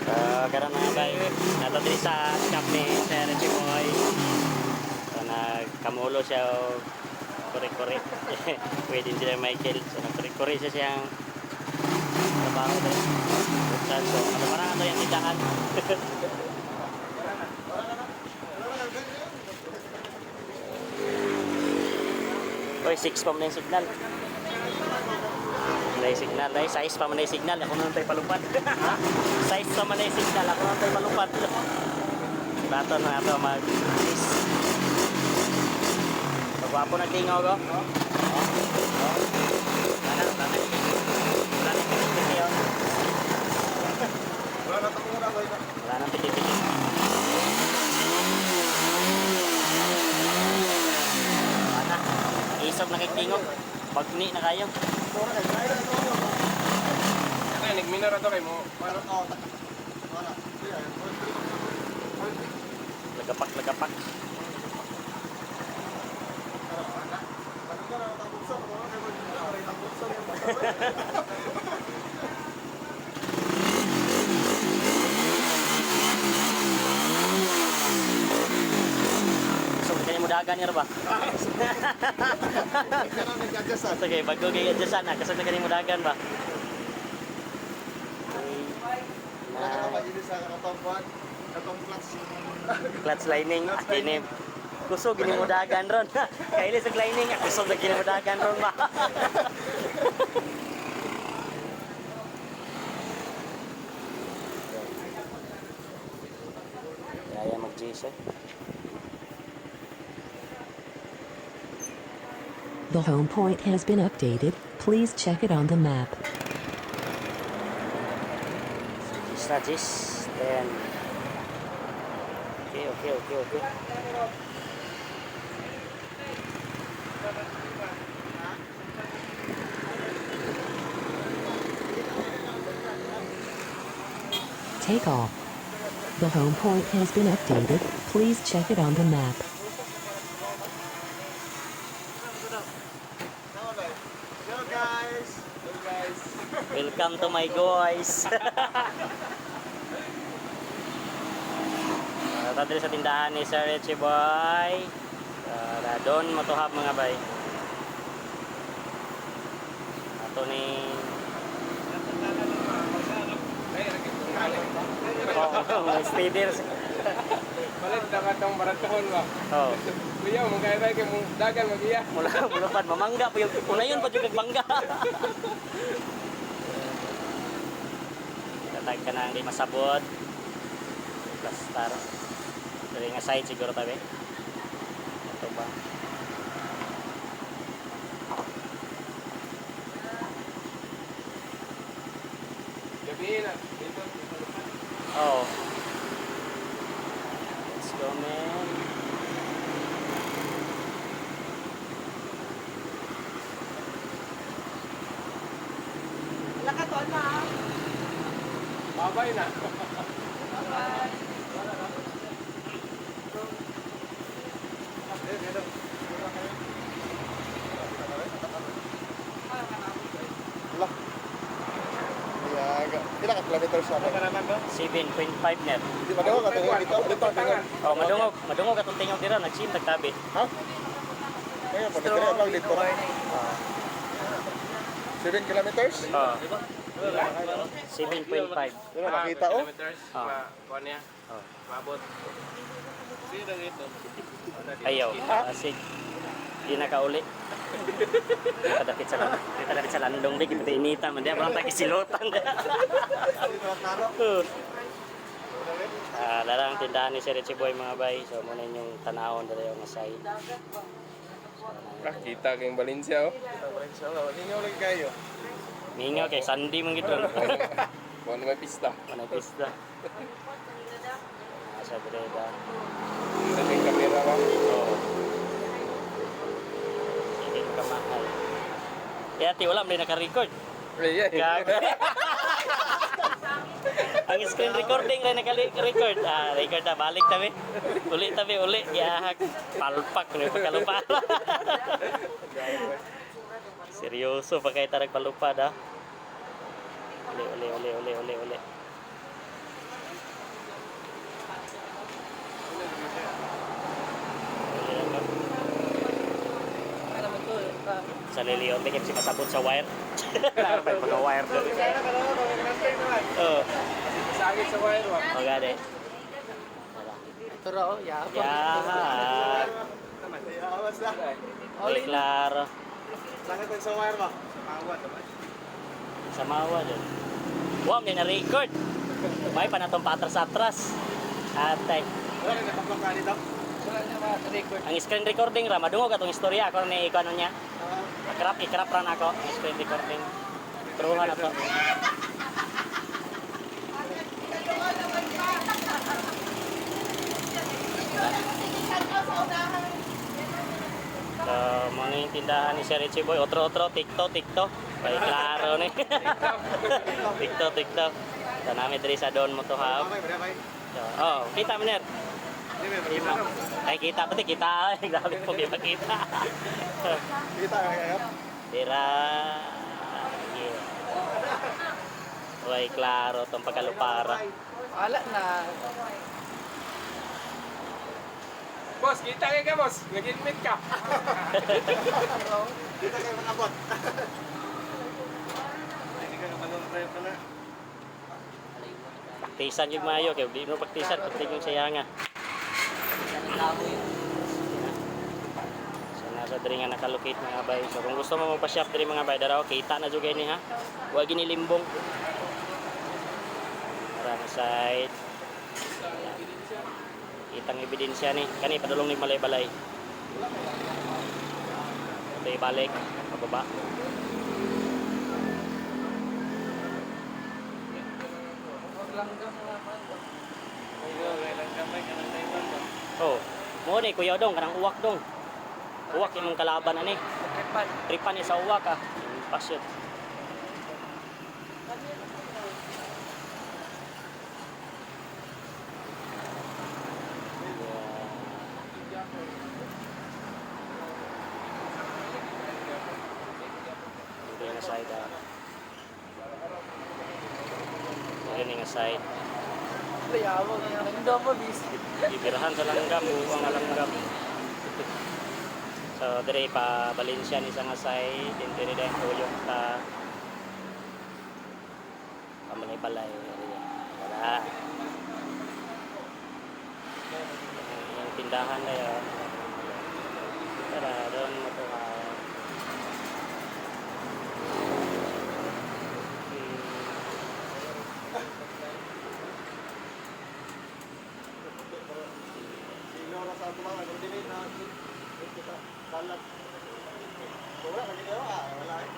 So, karon, mga bay, nato diri sa shop ni Sir Richie Boy. So, nagkamulo siya og kuri-kuri. Pwede sila Michael. So, nagkuri-kuri siya siyang trabaho diri. Buksan. So, ano parang ato yung tindahan. Uy, 6 pa man na yung signal. Na yung signal. Ay, size pa man na yung signal. Ako na tayo palupad. Size pa man na yung signal. Ako na tayo palupad. Bato na ato mag sis. Pagwapo na tingaw ko. Oh. Oh. Wala na, wala na. Wala na piti-piti, oh. Wala na takong na. Wala nang piti-piti. Wala na. Isog na kay tingog. Bagni na kayo. Kaya nagminor ato kay mo. Ano? Lagapak, lagapak. So, kanya mo dagan niya ba? Sige, bago kay adjustan na. Kasag na kanya mo dagan ba? Clutch lining, kini. Kusog gini mo dagan ron. Kaili sa lining, ah, kusog na gini mo dagan ron ba? Kaya mag-G siya. The home point has been updated. Please check it on the map. Gis na, Gis. Then, okay. Take off. The home point has been updated. Please check it on the map. Hello, guys! Hello, guys! Welcome to my guys. Tadiri sa tindahan ni Sir Richie Boy. Doon matuhab, mga bay. Ato ni Oh, may steader. Balit na katong baratuhon ba. Oh, Kuya, mo kay kay mo dagan magiya. mula mulupad mamangga po yung una yun pa yung nagbangga. Tatag ka na hindi masabot. Plastar. Dali nga side siguro tabi. Ito ba? Gabi na. Dito. Oh. Let's go, man. Babay na. Wala. Pila ka kilometers na ba? 7.5 net. Di ba daw ka dito? Dito tingog. Oh, madungog, madungog atong tingog dira nagsim tagtabi. Ha? Kaya pa dito lang dito. 7 kilometers? Oh. 7.5. Pero nakita oh. Kilometers. Ah. Ma, kuan niya. Oh. Maabot. Sino dito? Ayaw, asig. Di na kauli. Di kadapit sa landong di kita inita man di parang tagisilotan. Ah, larang tindahan ni Sir Richie Boy, mga bay. So muna inyong tanawon diri nga side. Ah, kita kay Valencia oh. Ninyo lagi kayo. Mingaw kay Sunday man gid ron. Kuan may pista. Manay pista. Ah, sa dire da. Dating kamera ba? Oo. Hindi ka kamahal. Kaya ti wala man naka-record. Ay, ay. Gabi. Ang screen recording rin naka-record. Ah, record na. Balik tabi. Uli tabi, uli. Yahak. Palpak. Ano yung pagkalupad? Seryoso pa kayo tarag palupad, ah. Uli, uli, uli, uli, uli, uli. Sa Lilion, di kasi masabot sa wire. May mga wire doon. Oo. Sakit sa wire wa. Oh, gani. Ito ra oh, ya. Yeah. Awas na. Ay, klaro. Sakit sa wire ba? Sa mawa dyan. Wow, may na-record. May pa na itong patras-atras. Atay. Wala ka nakaplak ka dito. Wala na ma-record. Ang screen recording ra, madungog atong istorya. Ako ni ikaw niya. Ikrap, ikrap ra na ako. Ang screen recording. Truha na to. So, mga yung tindahan ni Sir Richie Boy. Otro-otro, tikto, tikto. Ay, klaro ni. Tikto, tikto. So, namin diri sa Don Motohab. Okay, bye bye. So, oh, kita mo ner. Di ba, makita na. Ay, kita pati kita. Ay, grabe po, di makita. Kita ka kaya. Dira. Yeah. Uy, klaro tong pagkalupara. Wala na. Boss, kita kay ka boss. Nag-admit ka. Kita kayo mga bot. Hindi ka kapalong tayo pala. Praktisan yung mayo kay di mo praktisan pati yung sayanga. So nasa diri nga nakalocate mga bay. So kung gusto mo magpa-shop diri mga bay daraw kita na jud ni ha. Wa ginilimbong. Para na side. Kitang ebidensya ni kani padulong ni Malay-balay. Ito ibalik pababa. Oh, mo ni Kuya Dong kanang uwak dong. Uwak imong kalaban ani. Tripan. Tripan ni sa uwak ah. Pasyot. Hindi nga side ah. Hindi nga side. Layawag. Nandun mo, busy. Gibirahan sa langgam, buwang nga langgam. So dire pa Valencia ni sa nga side, din dire din tuyok ta. Pamalay-balay. Wala. Yung tindahan na yun. Tara, doon mo to ha. Sino na sa ato mga kung dili na kita kalat. Wala ka ginawa, ah, wala eh.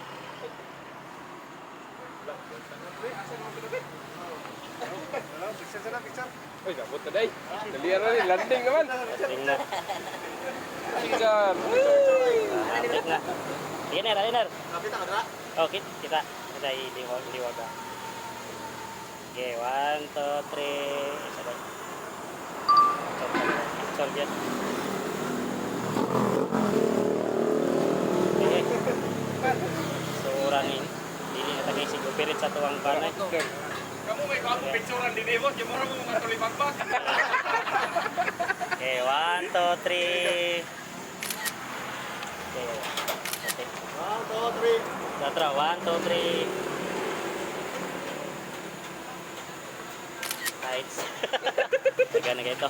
Hello, picture sila, picture. Uy, dabot na day. Dali na rin, landing naman. Ring na. Picture. Update na. Sige ner, ayun ner. Kapit ka dra. Okay, kita. Kita iliwag, liwag ah. Okay, 1, 2, 3. Isa ba? Picture, picture yan. Okay. So, ni. Dili na tagay si Gupirit sa tuwang panay. Kamu may kamu picturean din eh, boss. Yung mura mo mga tulibagbag. Okay, 1, 2, 3. Okay. Okay. 1, 2, 3. Tatra, 1, 2, 3. Heights. Taga na kayo ito.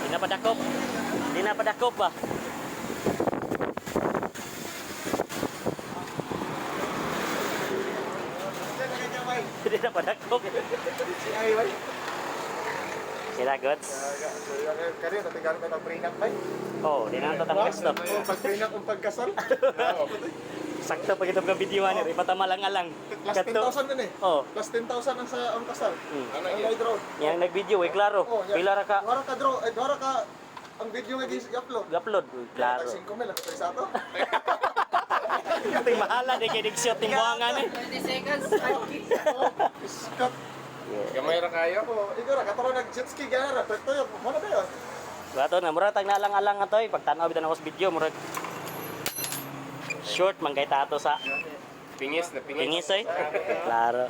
Hindi na padakop. Hindi na padakop ba? Hindi na padakop. DJI bay. Sila goods. Kani tatinggan ka ng prenup bay. Oh, di na ito tang stop. Oh, pag prenup ang pagkasal. Sakto pag itong video ani, ipata malang-alang. Plus 10,000 man eh. Oh. Plus 10,000 ang sa ang kasal. Mm. Ang light road. Yang nag-video, eh, klaro. Oh, yeah. Pila ra ka Duha ra ka draw, eh duha ra ka ang video nga gi-upload. upload, klaro. Tag 5 mil ang sa ato. Ito'y mahala, di kayo nag-shoot yung buwangan eh. 20 seconds, 5K. Oh, Scott. Gamay ra kayo. Oh, ikaw ra kataro nag jet ski gana ra. Tuyok, mo na ba yun? Bato na, murag tag nalang-alang nga to eh. Pag tanaw bitan ako sa video, murag short man kay tato sa Napingis, napingis. Pingis oy. Klaro.